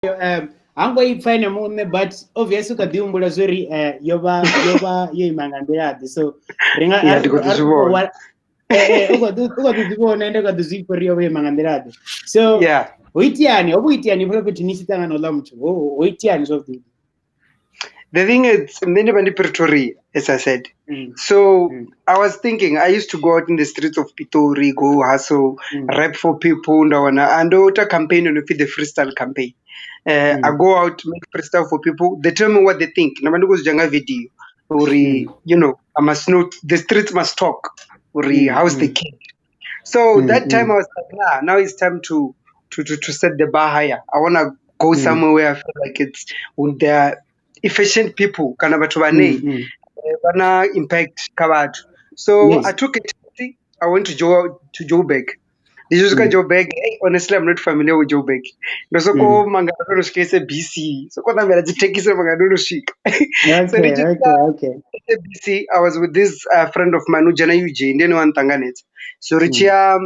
Ha ngo i pfa ene muṋe, but obviously u kha ḓi humbula zwori yo vha yo ima nga nḓila ḓe, so ri nga Yeah, ndi khou ḓi zwi vhona. U kha ḓi zwi vhona ende u kha ḓi zwi pfa uri yo vha yo ima nga nḓila ḓe, so ho iteani, ho vha iteani hafhaḽa fhethu ni tshi ṱangana houḽa muthu, ho iteani zwavhuḓi? The thing is, nṋe ndi vha ndi Pretoria, as I said. So I was thinking, I used to go out in the streets of Pitori, go hustle, rap for people. Ndawana and ita campaign on the freestyle campaign. I go out, make freestyle for people. They tell me what they think. Nda vha ndi khou zwi dzhia nga video. Uri, I must know, the streets must talk. Uri, how's the kid? So that time I was like, nah, now it's time to set the bar higher. I want to go somewhere where I feel like it's there are efficient people, kana vhathu vhane vha na impact kha vhathu. So I took a taxi. I went to Joburg. Ndi tshi swika Joburg, hey, honestly, I'm not familiar with Joburg. Ndo soko mangala ndo no swika SABC, soko ṋamela dzi thekhisi mangala ndo no swika. So ndi tshi swika SABC, I was with this friend of mine, u dzhena UJ, ndi ene wa nṱanganedza. So ri tshi ya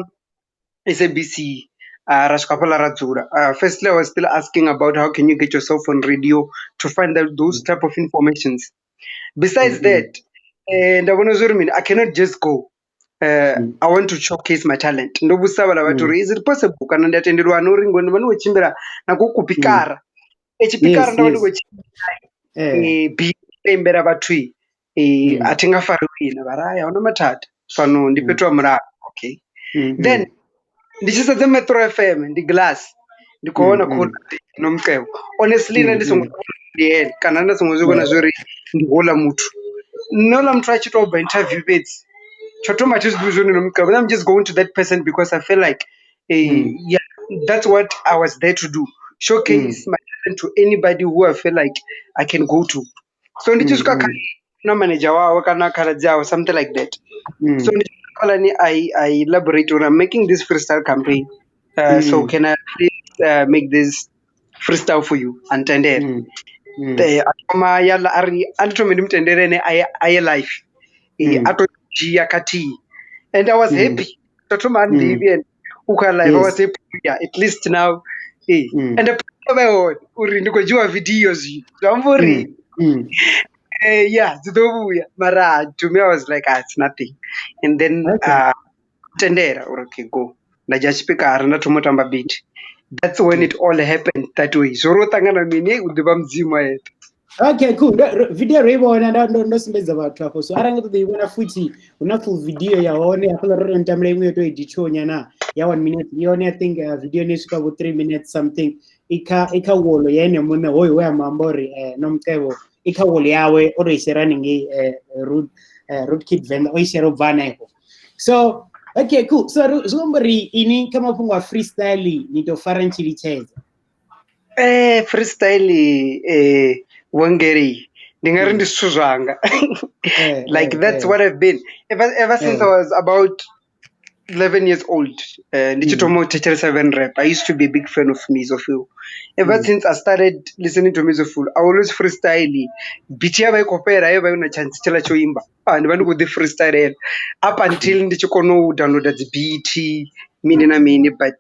SABC, ra swika hafhaḽa ra dzula. Firstly, I was still asking about how can you get yourself on radio to find out those type of informations. Besides that, nda vhona zwa uri mini, I cannot just go. I want to showcase my talent. Ndo vhudzisa vhaḽa vhathu uri is it possible kana ndi a tendeliwa na uri ngori ndi vha ndi khou tshimbila na ku kupikara. Tshipikara nda vha ndi khou tshimbila beat imbela vhathu, a thi nga fariwi na vha ri hai ahuna mathada fhano ndi fhethu ha mulalo. Okay. Then ndi tshi sedza Metro FM ndi glass ndi khou vhona khou Nomcebo. Honestly nṋe ndi songo ndi ene kana nda songo zwi vhona zwori ndi houḽa muthu. Nṋe houḽa muthu a tshi to bva interview fhedzi tsho thoma thi zwiḓivhi zwori ndi Nomcebo. I'm just going to that person because I feel like yeah, that's what I was there to do. Showcase my talent to anybody who I feel like I can go to. So ndi tshi swika kha na manager wawe kana khaladzi awe, something like that. So ndi tshi swika hafhaḽani I elaborate uri I'm making this freestyle campaign. So can I please make this freestyle for you? A ntendela. A thoma ya ḽa a ri a ndi thome ndi mutendele ene aye live. A to dzhia khathihi. And I was happy. To thoma a nḓivhi and u khou ya live. I was happy. Yeah, at least now. And the vha i hone uri ndi khou dzhiwa video zwino. Zwi amba uri yeah, dzi ḓo vhuya. Mara to me I was like, ah, it's nothing. And then tendela uri okay go. Nda dzhia tshipikara nda thoma u tamba beat. That's when it all happened that way. Zwo ri u ṱangana mini u ḓivha Mudzimu a yeṱhe. Okay, cool. Video ro i vhona, ndo sumbedza vhathu afho. So arali nga ṱoḓa i vhona futhi, hu na full video ya hone hafhaḽa ro tou tambela iṅwe yo tou edithiwaho nyana ya 1 minute. Yone I think video ine swika vho 3 minutes something. I kha wall ya ene muṋe hoyu we a mu amba uri Nomcebo, i kha wall yawe o to i share haningei, Root Kid Venda o i share u bva hanefho. So okay, cool. So zwi amba uri ini kha mafhungo a freestyle ni to fara ni tshi litshedza. Freestyle vhongeli ndi nga ri ndi zwithu zwanga. Like that's what I've been ever since I was about 11 years old. Ndi tshi thoma u thetshelesa Venrap. I used to be a big fan of Mizo Phil. Ever since I started listening to Mizo Phil, I always freestyle. Beat ya vha i khou fhela, yo vha yo na chance tshiḽa tsho imba. Ah, ndi vha ndi khou ḓi freestylela up until ndi tshi kona u downloada dzi beat mini na mini, but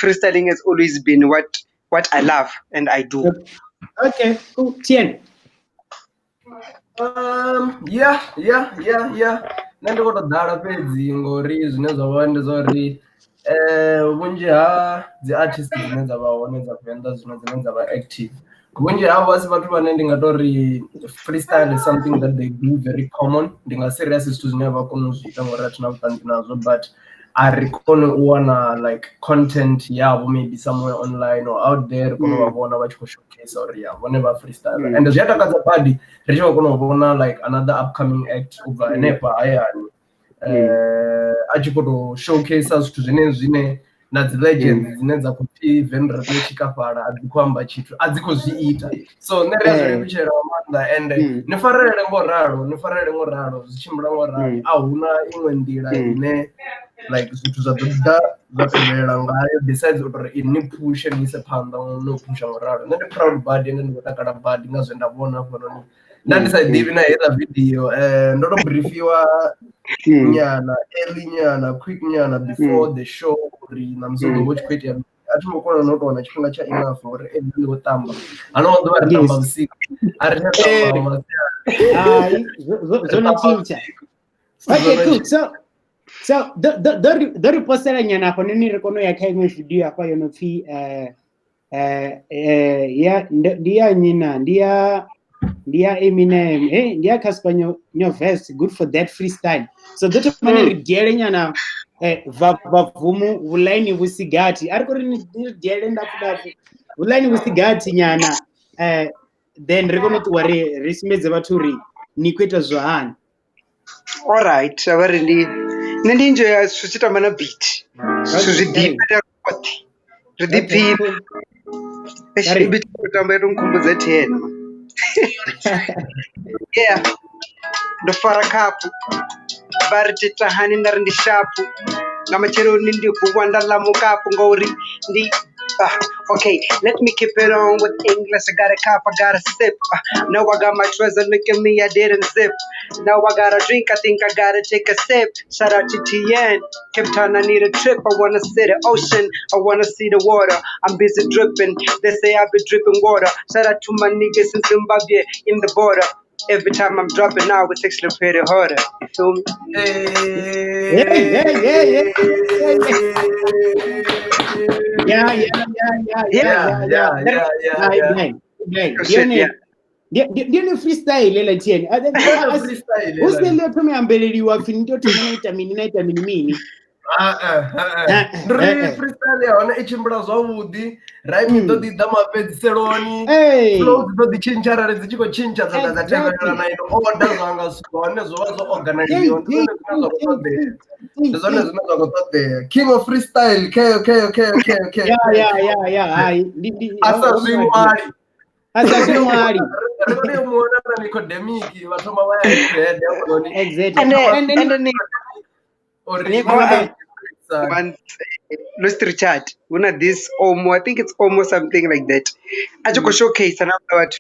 freestyling has always been what I love and I do. Okay, cool. Tien. Yeah. Nṋe ndi khou tou ḓala fhedzi ngori zwine zwa vha ndi zwa uri vhunzhi ha dzi artist dzine dza vha hone dza Venḓa zwino dzine dza vha active, vhunzhi havho a si vhathu vhane ndi nga tori freestyle is something that they do very common. Ndi nga si ri a si zwithu zwine vha kona u zwi ita ngori a thina vhuṱanzi nazwo, but a ri koni u wana like content yavho maybe somewhere online or out there ri kone u vha vhona vha tshi khou showcase uri ya vhone vha freestyle. And zwi a takadza badi ri tshi vha kona u vhona like another upcoming act u bva henefha hayani a tshi khou tou showcase zwithu zwine zwine na dzi legends dzine dza khou pfhi Venrap yo tshikafhala a dzi khou amba tshithu, a dzi khou zwi ita. So nṋe ri a zwi levhutshela nga maanḓa ende ni farelele ngo ralo, ni farelele ngo ralo, zwi tshimbila ngo ralo. A huna iṅwe nḓila ine like zwithu zwa ḓo ḓa zwa tevhelela ngayo besides u tori ni phushe, ni ise phanḓa no phusha ngo ralo. Nṋe ndi proud badi ende ndi khou takala badi nga zwe nda vhona hafhanoni. Nda ndi sa ḓivhi na heiḽa video, ndo to briefiwa nyana early nyana, quick nyana before the show uri ṋamusi hu ḓo vha hu tshi khou itea. a thi ngo kona no to wana tshifhinga tsha enough uri ndi khou tamba. Ano maḓuvha ri tamba vhusiku, a ri tsha tamba masiari. Hai, zwo no tshintsha. Okay, cool. So do ri posela nyana hafha noni ri kone u ya kha iṅwe video hafha yo no pfi ya ndi ya nnyi na ndi ya Eminem, hey, ndi ya Cassper Nyovest, Good for That freestyle. So ḓo thoma ni ri diele nyana vavumu vhulaini vhusigathi, a ri kori ni ri diele ndapfu ndapfu vhulaini vhusigathi nyana, then ri kone u ṱuwa ri sumbedze vhathu uri ni khou ita zwa hani. Alright, a vha ri ndi nṋe ndi enjoya zwithu tshi tamba na beat, zwithu zwi ḓifha roṱhe ri ḓiphina. Eish, beat u tamba ya to nkhumbudza thena man. Yeah, ndo fara khaphu vha ri tita hani, nda ri ndi shapu nga matsheloni ndi vuwa nda ḽa mukapu ngori ndi okay, let me keep it on with English. I got a cup, I got a sip. Now I got my treasure, look at me, I didn't zip. Now I got a drink, I think I gotta take a sip. Shout out to TN. Cape Town, I need a trip. I wanna see the ocean, I wanna see the water. I'm busy dripping. They say I be dripping water. Shout out to my niggas in Zimbabwe, in the border. Every time I'm dropping now, it's actually pretty harder. You feel me? Hey, hey, hey, hey, hey. Yeah. Yeah. Yeah. Shit, yeah. Ndi yone freestyle ela TN. Freestyle. Hu si ḽo thoma ambeleliwa pfi ni tea u thoma na ita mini na ita mini mini. Ndi ri freestyle ya hone i tshimbila zwavhuḓi, rhyme ḓo ḓi ḓa mafhedziseloni, flow dzi ḓo ḓi tshintsha arali dzi tshi khou tshintsha dza ḓa dza tevhelela na ino order zwanga zwone zwo vha zwo organiziwa. Ndi zwone zwine zwa khou ṱoḓea, ndi zwone zwine zwa khou ṱoḓea. King of freestyle, okay okay okay okay okay Yeah, hai, ndi A sa zwi ṅwali. A sa zwi ṅwali. Ri khou tea u mu wana na Nicodemic vha thoma vha ya head hafhanoni. Exactly. And And then and then uri Nico, once Lost Richard, una this Omo, I think it's Omo something like that. A tshi khou showcase na vhathu.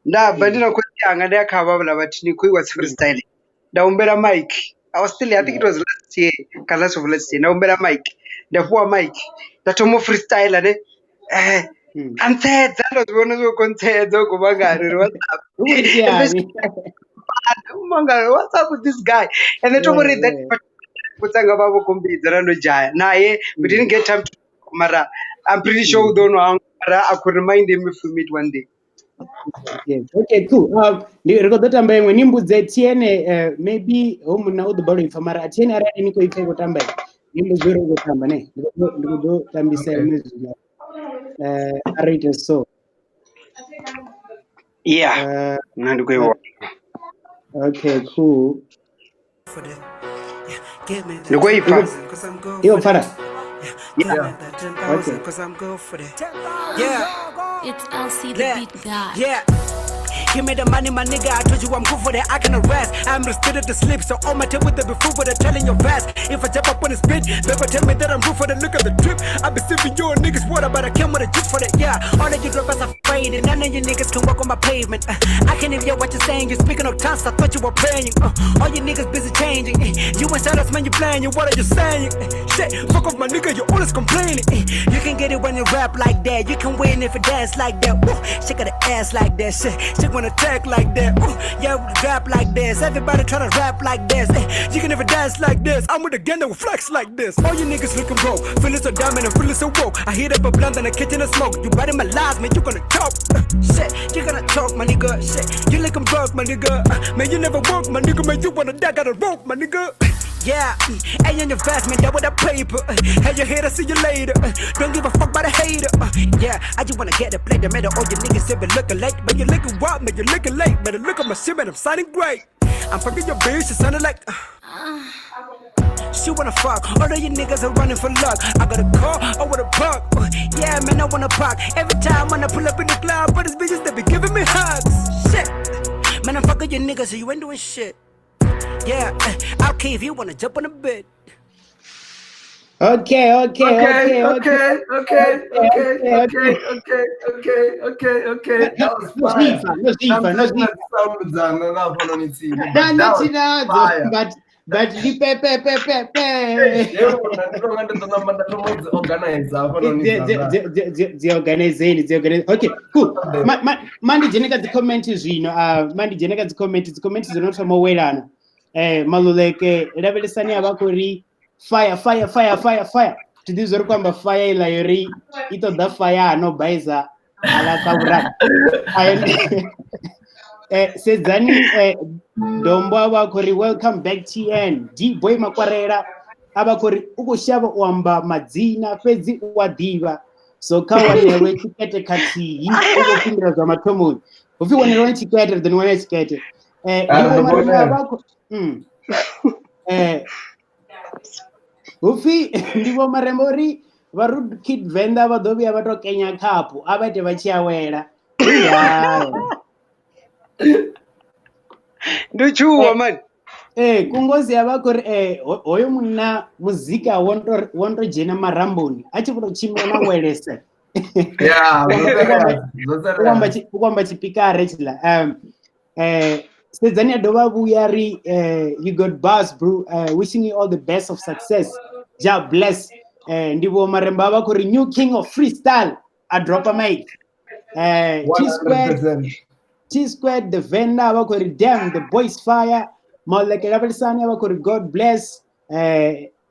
Nda bva ndi na khotsi anga nda ya kha havha vhathu ni khou iwa freestyle. Nda humbela mic. I was still, I think it was last year, kana last of last year. Nda humbela mic. Nda fhiwa mic. Nda thoma u freestyle ne. A ntsedza, ndo zwi vhona zwi khou ntsedza u khou mangala uri what's up. Hu khou iteani? Mangala, what's up with this guy? And then thoma uri that kutsanga vha vho kombidza ra ndo dzhaya naye, we didn't get time to, mara I'm pretty sure u ḓo no hangwa, mara I could remind him if we meet one day. Yes. Okay, cool. Ndi ri khou ḓo tamba iṅwe, ni mbudze TN, maybe ho munna u ḓo balelwa u ipfa, mara TN arali ni khou ipfa i khou tamba, ni mbudze uri u khou tamba ne. Ndi khou ḓo tambisa iṅwe zwiḽa. A ri ite so. Yeah, nṋe ndi khou i vhona. Okay, cool. Ndi khou i pfa. Iyo pfala. Yeah. Okay. Yeah. It's LC the Yeah. beat guy. Yeah. Give me the money, my nigga. I told you I'm good for that. I can arrest. I'm restricted to sleep, so all my time with the before for the telling your vest. If I jump up on the spit, never tell me that I'm good for the look of the drip. I be sipping your niggas water, but I came with a juice for that. Yeah, all of you rappers are faded. None of you niggas can walk on my pavement. I can't even hear what you're saying. You're speaking of tongues. I thought you were praying. All you niggas busy changing. You inside us, man. You playing. What are you saying? Shit, fuck off, my nigga. You always complaining. You can get it when you rap like that. You can win if you dance like that. Woo, she got an ass like that. Shit, she wanna tag like that. Ooh, yeah, we rap like this. Everybody try to rap like this. You can never dance like this. I'm with the gang that will flex like this. All you niggas looking broke, feeling so dumb and I'm feeling so woke. I hit up a blunt and a kitchen and smoke. You biting my lies, man. You gonna choke. Shit, you gonna choke, my nigga. Shit, you looking broke, my nigga. Man, you never work, my nigga. Man, you wanna die, got a rope, my nigga. Yeah, hey, on your vest, man, that with that paper. Hey, you here to see you later. Don't give a fuck about a hater. Yeah, I just wanna get the plate. The matter all you niggas say be looking late, but you looking wild, man, you looking late. Better look at my shit, man, I'm sounding great. I'm fucking your bitch, it sounded like. She wanna fuck, all of you niggas are running for luck. I got a car, I wanna park. Yeah, man, I wanna park. Every time when I pull up in the club, but these bitches they be giving me hugs. Shit, man, I'm fucking you niggas, so you ain't doing shit. Yeah, okay, if you wanna jump on the bed. Okay. Okay, okay, okay, okay, okay, okay, okay. That was No fire. zifa, no zifa, no zifa. Sound dzanga nga hafhanoni tsini. Na That was nadzo, fire. but But ndi pe pe pe pe pe. Ndi tonga ndi ḓo namba nda thoma u dzi organize hafhanoni. Dzi organizeni, dzi organize. Okay, cool. Ma ndi dzhene kha dzi comment zwino, ma ndi dzhene kha dzi comment, dzi comment dzo no thoma u welana. Maluleke lavhelesani a vha khou ri fire fire fire fire fire. Thi ḓivhi zwo ri khou amba fire iḽa yo ri i ṱoḓa fire no baiza ala ka vhurara. Sedzani Dombo a vha khou ri welcome back TN. D boy Makwarela a vha khou ri u khou shavha u amba madzina fhedzi u a ḓivha. So kha wanelwe tshikete khathihi u khou fhindula zwa mathomoni. Hu pfi wanelwe tshikete, ri ḓo ni wanela tshikete. Hu pfi ndi Vho Maremba uri vha Rude Kid Venḓa vha ḓo vhuya vha to kenya khaphu a vha ite vha tshi awela. Ndi tshuwa man. Kungozi ya vha khou ri hoyo munna muzika wo nto dzhena maramboni a tshi vho to tshimbila na welese. Yeah, u amba tshipikare tshiḽa. Sedzani a dovha vhuya ri you got bars bro, wishing you all the best of success. Ja bless. Ndi Vho Maremba vha khou ri new king of freestyle a dropa mic. T squared the vendor vha khou ri damn the boys fire. Maluleke lavhelesani vha khou ri God bless.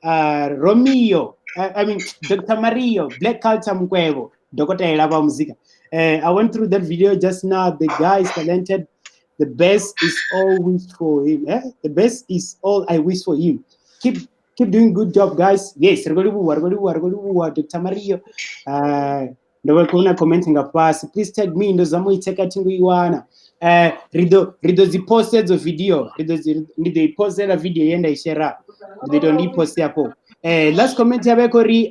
Romeo, I mean Dr. Mario, Black Culture Mkwebo, dokotela vha muzika. I went through that video just now. The guy is talented. The best is all wish for him. The best is all I wish for him. Keep doing good job, guys. Yes, re Dr. Mario. Ndo vha khou na comment nga fhasi. Please tag me ndo zama u i tsheka thingo i wana. Ri ḓo dzi post edzo video. Ndi ḓo i postela video ye nda i share. Ndi ḓo ita ndi i post afho. Last comment ya vha i khou ri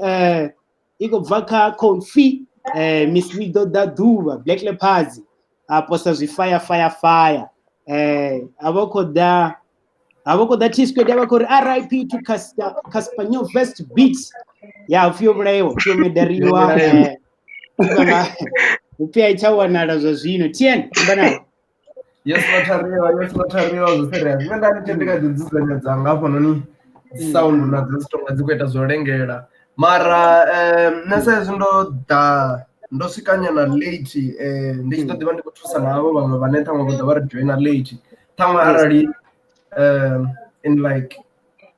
i khou bva kha Confi Miss Lido da Ḓuvha Black Leopards a posta zwi fire fire fire. A vha khou ḓa T Squared vha khou ri RIP to Casper Nyovest Beats. Ya upfi yo vhulaiwa, upfi yo medariwa. Upfi a i tsha wanala zwa zwino. TN amba navho. Yes, vhathariwa zwo serious. Nṋe nda ndi tshi kha ḓi dzudzanya dzanga hafhanoni sound na dzi tonga dzi khou ita zwo lengela. Mara nṋe sa izwi ndo ḓa ndo swika nyana late, ndi tshi ḓo ḓivha ndi khou thusa na havho vhaṅwe vhane ṱhaṅwe vho ḓo vha ri joina late. Ṱhaṅwe arali in like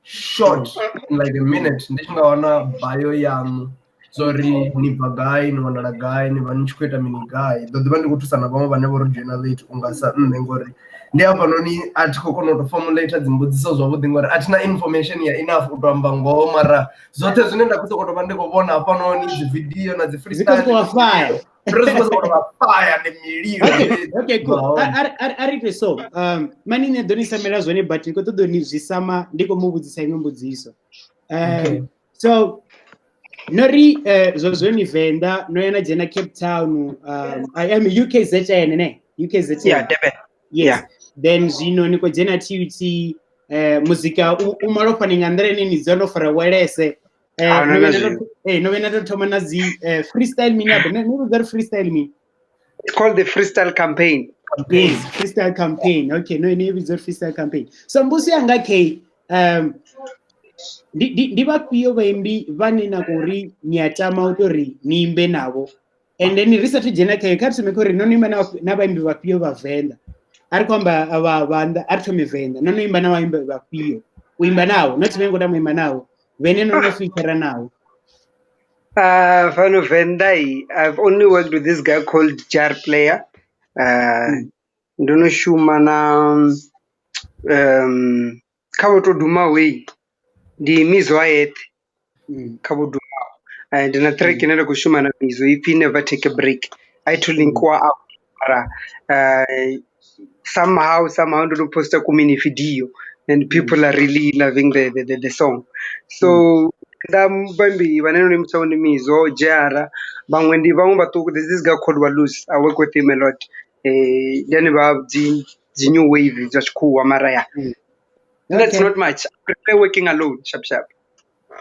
short, in like a minute, ndi tshi nga wana bio yaṋu zori ni bva gai, ni wanala gai, ni vha ni tshi khou ita mini gai. Ḓo ḓivha ndi khou thusa na vhaṅwe vhane vho ri joina late unga sa nṋe, ngori ndi hafhanoni a thi khou kona u to formulate dzimbudziso zwavhuḓi ngori a thina information ya enough u to amba ngoho, mara zwoṱhe zwine nda khou sokou tou vha ndi khou vhona hafhanoni dzi video na dzi freestyle fire ndi mililo. Okay, cool. A ri ite so. Mani nṋe ḓo ni samela zwone but ndi khou ṱoḓa ni zwi sama ndi khou mu vhudzisa iṅwe mbudziso. So no ri zwo zwone Venḓa no ya na dzhena Cape Town, I am UKZN ne? UKZN. Yeah, Durban. Yes. Yeah. Then zwino ni khou dzhena TUT, muzika u malofhani nga nḓila ine ni dzula no fara welese. No vhuya na tou thoma na dzi freestyle mini abe? Ni vhudza ri freestyle mini? It's called the freestyle campaign. Yes, freestyle campaign. Okay, no ni vhidza freestyle campaign. So mbusi yanga K, ndi vhafhio vhaimbi vhane na khou ri ni a tama u tori ni imbe navho? And then ri sathu dzhena khayo, kha ri thome khou ri no no imba na vhaimbi vhafhio vha Venḓa? A ri khou amba vha vhanḓa, a ri thome Venḓa. No no imba na vhaimbi vhafhio? U imba navho, not vhe ngo tama u imba navho. Vhene no no feature navho. Fano Venḓa, I've only worked with this guy called Jar Player. Ndo no shuma na kha vho to duma way ndi Mizo a yeṱhe kha vho dumaho. Ndi na track ine nda khou shuma na Mizo ipfi Never Take a Break. I to linkiwa out mara somehow ndo no posta ku mini video and people are really loving the song. So nda vhaimbi vhane ndo imisa ndi Mizo, Jara, vhaṅwe ndi vhaṅwe vhaṱuku. There's this guy called Walus. I work with him a lot. Ndi ane vha dzi new wave dza tshikhuwa mara ya. That's Okay. not much. I prefer working alone, sharp sharp.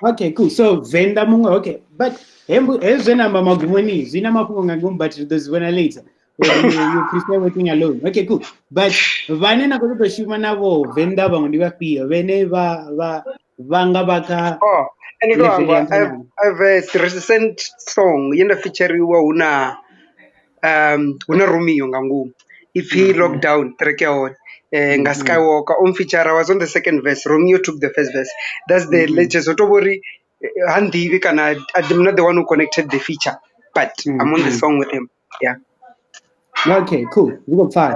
Okay, cool. So Venḓa muṅwe, okay. But hezwi zwe na amba magumoni zwi na mafhungo nga ngomu but ri ḓo zwi vhona later. You prefer working alone. Okay, cool. But vhane na khou ṱoḓa u shuma navho Venḓa vhaṅwe ndi vhafhio vhene vha vha nga vha kha Oh, and ndo level hangwa ya nṱha nyana? I've a recent song ye nda featuriwa hu na hu na Romeo nga ngomu ipfi Lockdown, track ya hone nga Skywalker on feature. I was on the second verse, Romeo took the first verse. That's the latest. Ho tou vhori ha nḓivhi kana I'm not the one who connected the feature, but I'm on the song with him, yeah. Okay, cool. Zwi khou pfala.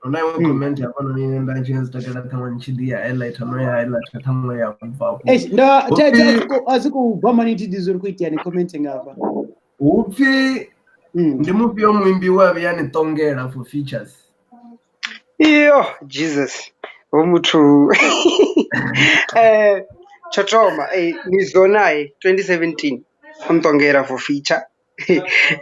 Hu na iṅwe comment hafhanoni ine nda tshi nga zwi takalela ṱhaṅwe ni tshi ḓi ya highlight no ya highlight ṱhaṅwe ya bva afho. Eish, nda Hupfi a si khou bva mani thi ḓivhi uri khou itea ni comment ngafha. Hupfi ndi mufhio muimbi we a vhuya ni ṱongela for features? Iyo Jesus, ho muthu tsho thoma Mizo naye 2017 o nṱongela for feature.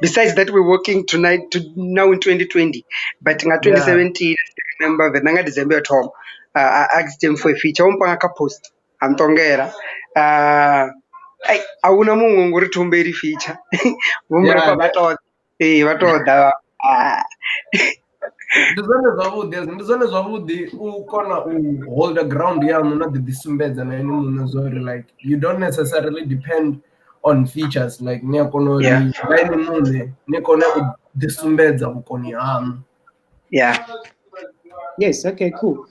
Besides that, we're working tonight to now in 2020, but nga 2017, I remember Venḓa nga December yo thoma, I asked him for a feature, o mpanga kha post a nṱongela. Ai a huna muṅwe ngori thumbeli feature vho murapa vha to vha to ḓa. Ah. Ndi zwone zwavhuḓi hezwo, ndi zwone zwavhuḓi u kona u holder ground yaṋu na ḓi ḓi sumbedza na ini muṋe zwa uri like you don't necessarily depend on features, like ni a kona uri nga ini muṋe ni kone u ḓi sumbedza vhukoni haṋu. Yes, okay, cool.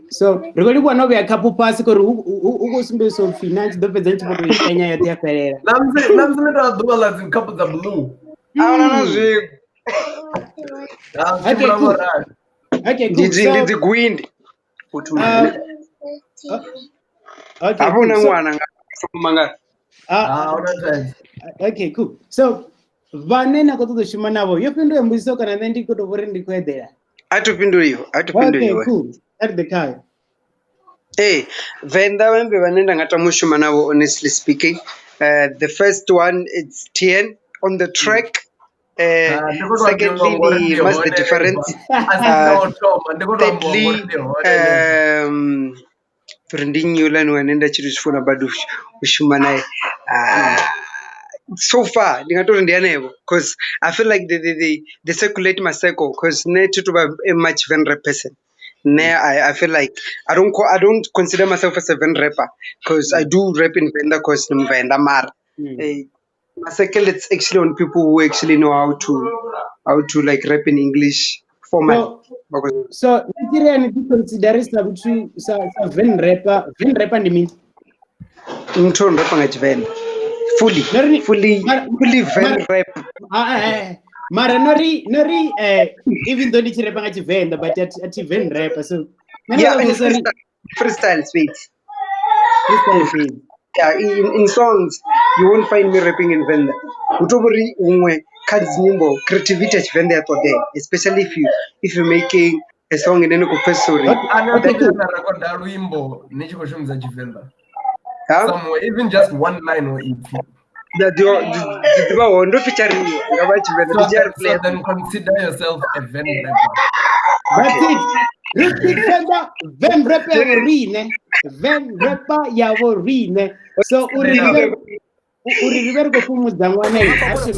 So ri khou livhuwa no vhea khaphu fhasi kori hu khou sumbedzisa upfhi na tshi ḓo fhedza ni tshi vho tou i yoṱhe ya fhelela. Ṋamusi ni tou ḓuvha ḽa dzi khaphu dza blue. A huna na zwiṅwe. Ah, Okay, tshimbila cool. ngo rali. Okay, Ndi cool. dzi So ndi dzi gwindi. Okay, Hafha huna cool. So ṅwana nga songo mangala. Ah, huna thaidzo. Okay, cool. So vhane na khou ṱoḓa u shuma navho yo fhindula mbudziso kana nṋe ndi khou tou vhori ndi khou eḓela? A thi fhinduliwa, a thi Okay, fhinduliwa. cool. At the time. Ee, Venḓa vhaimbi vhane nda nga tama u shuma navho, honestly speaking, the first one, it's TN on the track. Ah, ndi khou tou ambiwa Secondly ngori ndi ndi Mas the hone Difference. a si nṋe o thoma, ndi khou tou ambiwa Thirdly, ngori ndi hone hanefha. Uri ndi nnyi houḽani wane nda tshi to zwi funa badi u shuma nae. So far ndi nga tori ndi hanevho cause I feel like they circulate my circle, cause nṋe thi tu vha a much Ven rap person. Nṋe I feel like I don't consider myself as a Ven rapper, cause I do rap in Venda cause ndi Muvenḓa, mara my circle, it's actually on people who actually know how to like rap in English formally. So, so Nigeria ni ḓi consider sa muthu sa Ven rapper. Ven rapper ndi mini? Muthu o no rapa nga Tshivenḓa. Fully, fully, fully Ven rap. Ah, ah, ah. Mara nori even though ndi tshi rapa nga Tshivenḓa, but a thi Ven rapper. So nṋe Yeah, ndi in sorry. freestyle, freestyle space. Freestyle space. Yeah, in songs you won't find me rapping in Venda. Hu to vhori huṅwe kha dzi nyimbo creativity ya Tshivenḓa ya ṱoḓea, especially if you making a song ine ni khou pfesesa uri A no Okay, ḓo cool. vhuya na rekoda luimbo ni tshi khou shumisa Tshivenḓa? Ha? Somewhere, even just one line or ipfi. Dzi ḓivha hone ndo featuriwa nga vha Tshivenḓa So, ndi tshi ya so replay. then consider yourself a Ven rapper. That's it. Repeat Venda, Ven rapper ya vhorine. Ven rapper ya vhorine. So uri ri vhe ri khou fhumudza ṅwana a thome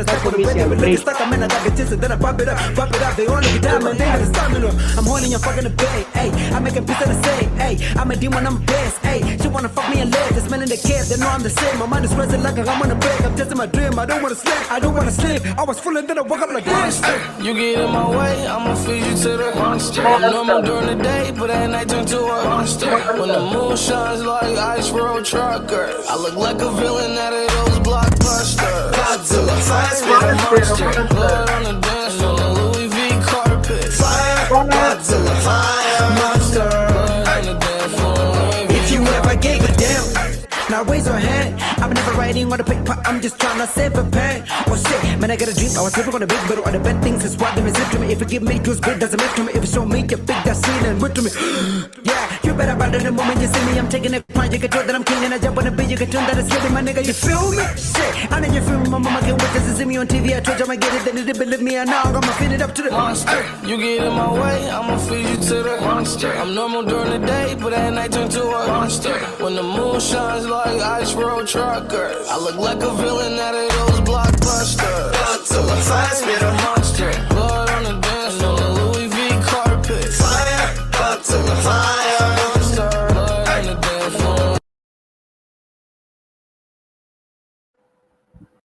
kha commercial break. Man, I got bitches and then I pop it up, pop it up. They all look down, man, they have the stamina. I'm holding your fucking bay, ayy. I'm making peace and I say, ayy. I'm a demon, I'm best, ayy. She wanna fuck me and live, they smelling the kids, they know I'm the same. My mind is racing like I'm on a break. I'm chasing my dream, I don't wanna sleep, I don't wanna sleep. I was full and then I woke up like this. You get in my way, I'ma feed you to the monster. I'm normal during the day, but at night turn to a monster. When the moon shines like ice road truckers, I look like a villain out of those blockbusters. Godzilla, fire, spit a monster. Blood on the dance floor, Louis V carpet. Fire, Godzilla, fire, monster. Blood on the dance floor, Louis V If you ever gave a damn, now raise your hand. I'm never writing on the paper, I'm just trying to save a pen. Oh shit, man, I got a dream. I was sleeping on the bed, but all the bad things is what they said to me. If you give me juice, bit doesn't make to me. If you show me your big, that's seen and with to me. Yeah, you better abandon the moment you see me. I'm taking a crown, you can tell that I'm king, and I jump on the beat, you can tell that it's living, my nigga. You feel me? Shit, I know you feel me. My mama can wait to see me on TV. I told you I'ma get it, then you didn't believe me, and now I'm gonna feed it up to the monster. You get in my way, I'ma feed you to the monster. I'm normal during the day, but at night turn to a monster. When the moon shines like ice road truckers, I look like a villain out of those blockbusters.